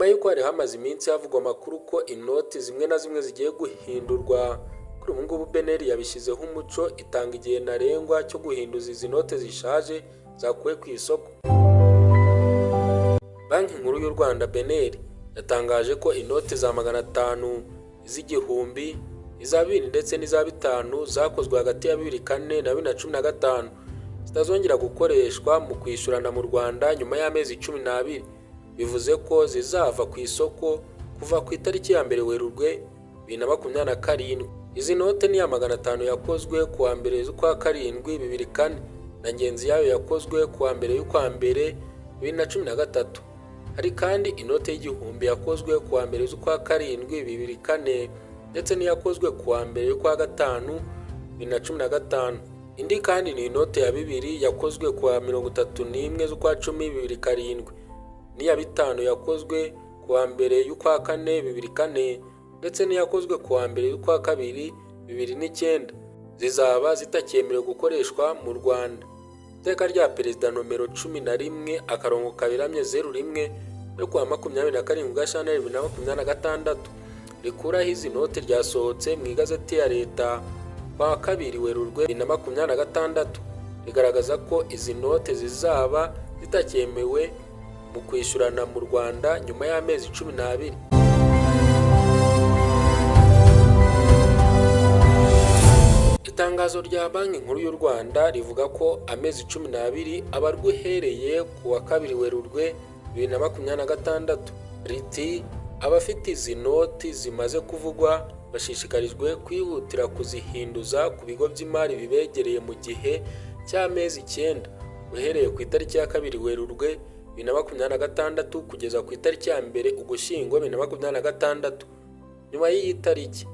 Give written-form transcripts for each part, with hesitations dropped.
Nyuma y'uko hari hamaze iminsi havugwa amakuru ko inoti zimwe na zimwe zigiye guhindurwa, kuri ubu ngubu BNR yabishyizeho umuco, itanga igihe ntarengwa cyo guhinduza izi note zishaje zakuwe ku isoko. Banki Nkuru y'u Rwanda BNR yatangaje ko inote za 500, iz'igihumbi, iza 2000 ndetse n'iza 5000 zakozwe hagati ya 2004 na 2015 zitazongera gukoreshwa mu kwishyurana mu Rwanda nyuma y'amezi 12. Bivuze ko zizava ku isoko kuva ku itariki ya 1 Werurwe 2027. Izi note ni iya 500 yakozwe ku wa 1 z'ukwa 7 2004 na ngenzi yayo yakozwe ku wa 1 y'ukwa 1 2013. Hari kandi inote y'igihumbi yakozwe ku wa 1 z'ukwa 7 2004 ndetse n'iyakozwe ku wa 1 y'ukwa 5 2015. Indi kandi ni inote ya 2000 yakozwe ku wa 31 z'ukwa 10 2007, n'iya 5000 yakozwe ku wa 1 y'ukwa 4 2004 ndetse n'iyakozwe ku wa 1 y'ukwa 2 2009. Zizaba zitakemerewe gukoreshwa mu Rwanda. Iteka rya Perezida nomero 11/01 ryo kuwa 27 Gashyantare 2026 rikuraho izi note ryasohotse mu igazeti ya Leta kwa 2 Werurwe 2026, rigaragaza ko izi note zizaba zitakemewe mu kwishyurana mu Rwanda nyuma y'amezi 12. Itangazo rya Banki Nkuru y'u Rwanda rivuga ko amezi 12 abarwa uhereye ku wa 2 Werurwe 2026. Riti abafite izi noti zimaze kuvugwa bashishikarijwe kwihutira kuzihinduza ku bigo by'imari bibegereye mu gihe cy'amezi 9 uhereye ku itariki ya 2 Werurwe 2026 kugeza ku itariki ya 1 Ugushyingo 2026. Nyuma y'iyi tariki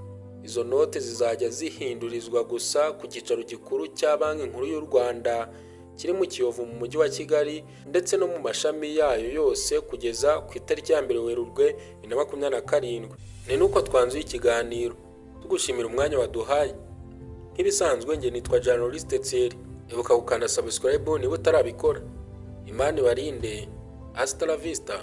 izo note zizajya zihindurizwa gusa ku cyicaro gikuru cya Banki Nkuru y'u Rwanda kiri mu Kiyovu mu mujyi wa Kigali ndetse no mu mashami yayo yose kugeza ku itariki ya 1 Werurwe 2027. Ni nuko twanzuye ikiganiro, tugushimira umwanya waduhaye. Nk'ibisanzwe nge nitwa Journaliste Thierry. Ibuka gukanda subscribe niba utarabikora. Imana ibarinde. Hasta la vista.